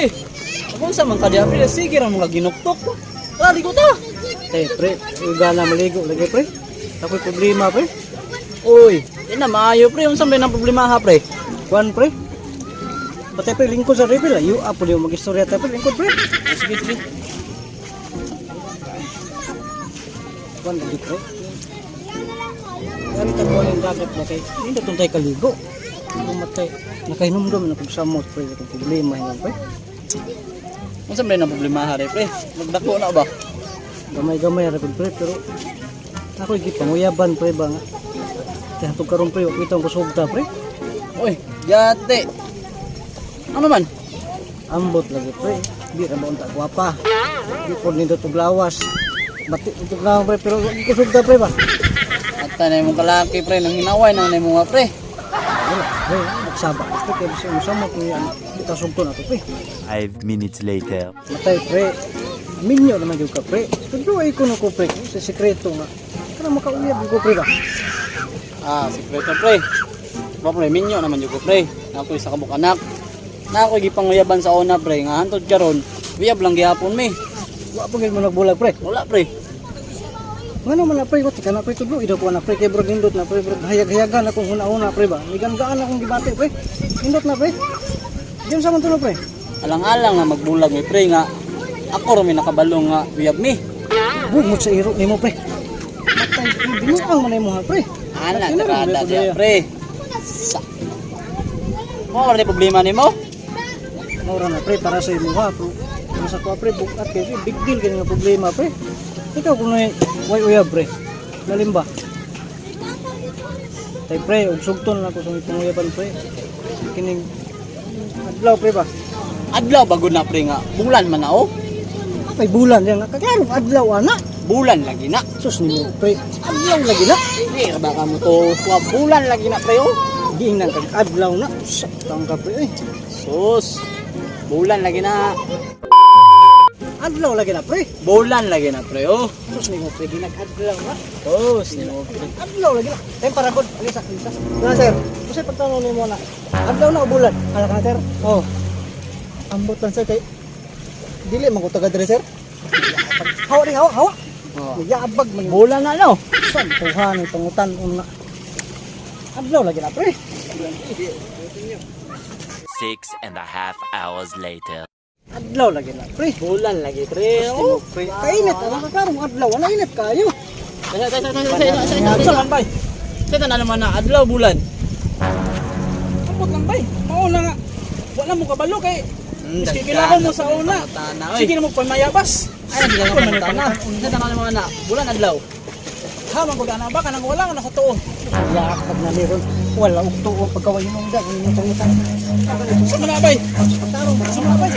Pre, kung sa man ka diha, pre, sige ra mga ginuktok. Tara, ligo ta. Eh, pre, uga na maligo lagi, pre. Ako'y problema, pre. Uy, di na maayo, pre. Unsa man ang problema ha, pre? Kuan, pre. Patay, pre, lingkod sa refill. Ayo, apo niyo mag-istorya tayo, pre. Lingkod, pre. Sige, sige. Kuan lagi, pre. Kani tagbuan yung dagat ba kay hindi na tayo kaligo. Kumatay. Nakahinumdum na kung samot, pre. Akong problema, yun, pre. Unsa man ang problema ha, pre? Magdako na ba? Gamay-gamay ra pud, pre, pero ako'y gipanguyaban, pre, ba nga. Kaya hatog karon, pre, wa ang kusogta, pre. Uy, yate. Ano man? Ambot lagi, pre. Di ra ba unta gwapa. Di po nindot og lawas. Bati og lawas, pre, pero wa gyud kusogta, pre, ba. At na imong kalaki, pre, nang hinaway nang na imong pre. Wala, pre, magsaba pre kay bisag mo samot ni ano, di ta sugto na to, pre. 5 minutes later. Matay, pre. Minyo naman gyud ka, pre. Tudlo ay kuno ko, pre, sa sekreto nga. Kana makauyab ko, pre, ba. Ah, sikreto, pre. Ba, pre, minyo naman jud ko, pre. Ako isa ka anak. Na ako gipanguyaban sa una, pre, nga hantod karon. Uyab lang gihapon mi. Wa pa gyud mo nagbulag, pre. Wala, pre. Ngano man na, pre, wati ka na, pre, tudlo idaw ko na, pre, kay brog nindot na, pre, brog hayag-hayagan akong huna-huna, pre, ba. Migan-gaan akong gibati, pre. Nindot na, pre. Diyan sa man tulo, pre. Alang-alang nga magbulag mi, pre, nga ako ra mi nakabalo nga uyab mi. Bungot sa iro nimo, pre. Matay, pre, binuang man nimo ha, pre. Ana, Laki na, tirada pre, diya, pre. Sa. Mo wala problema nimo? Maura na, pre, para sa imo ha, pre. Para sa kuha, pre, bukat kay pre, big deal kini nga problema, pre. Ikaw kung nay way uyab, pre. Lalim ba? Tay, pre, og sugton na ako sa itong uyaban, pre. Kining adlaw, pre, ba? Adlaw bagod na, pre, nga bulan man na oh. May bulan diyan nga kagayong adlaw ana. Bulan lagi na. Sus nimo, pre. Adlaw lagi na. Di ra ba ka mo to? Wa bulan lagi na, pre, oh. Giingnan kag adlaw na. Sa taong ka, pre. Eh. Sus. Bulan lagi na. Adlaw lagi na, pre. Bulan lagi na, pre, oh. Sus nimo, pre, ginag adlaw na. Sus, nimo, pre. Adlaw lagi na. Tay para god, alisa, alisa. Na, sir. Kasi pagtanong nimo na. Adlaw na o bulan? Ala ka na, sir. Oh. Ambot lang, sir, kay dili man ko taga diri, sir. Hawa rin, hawa, hawa. Oh. Yabag man. Bulan na no. San tuhan pangutan una. Adlaw lagi na, pre. 6.5 hours later. Adlaw lagi na, pre. Bulan lagi, pre. Oh. Pre, kainit ano ka karong adlaw, wala init kayo. Tay, tay, tay, tay, tay, tay, tay, Sa man bay. tay, na naman na adlaw bulan. Ambot lang bay. Mao na nga. Wala mo kabalo kay miski kailangan mo sa una. Sige na mo pamayabas. Ay, sige na pangutana. Unsa ta naman na? Bulan adlaw. Ha man gud ana ba kanang wala nga nasa tuo. Yakag na meron. Wala og tuo pagkaway mo da, inyo pangutan. Sa man na bay. Sa man na bay.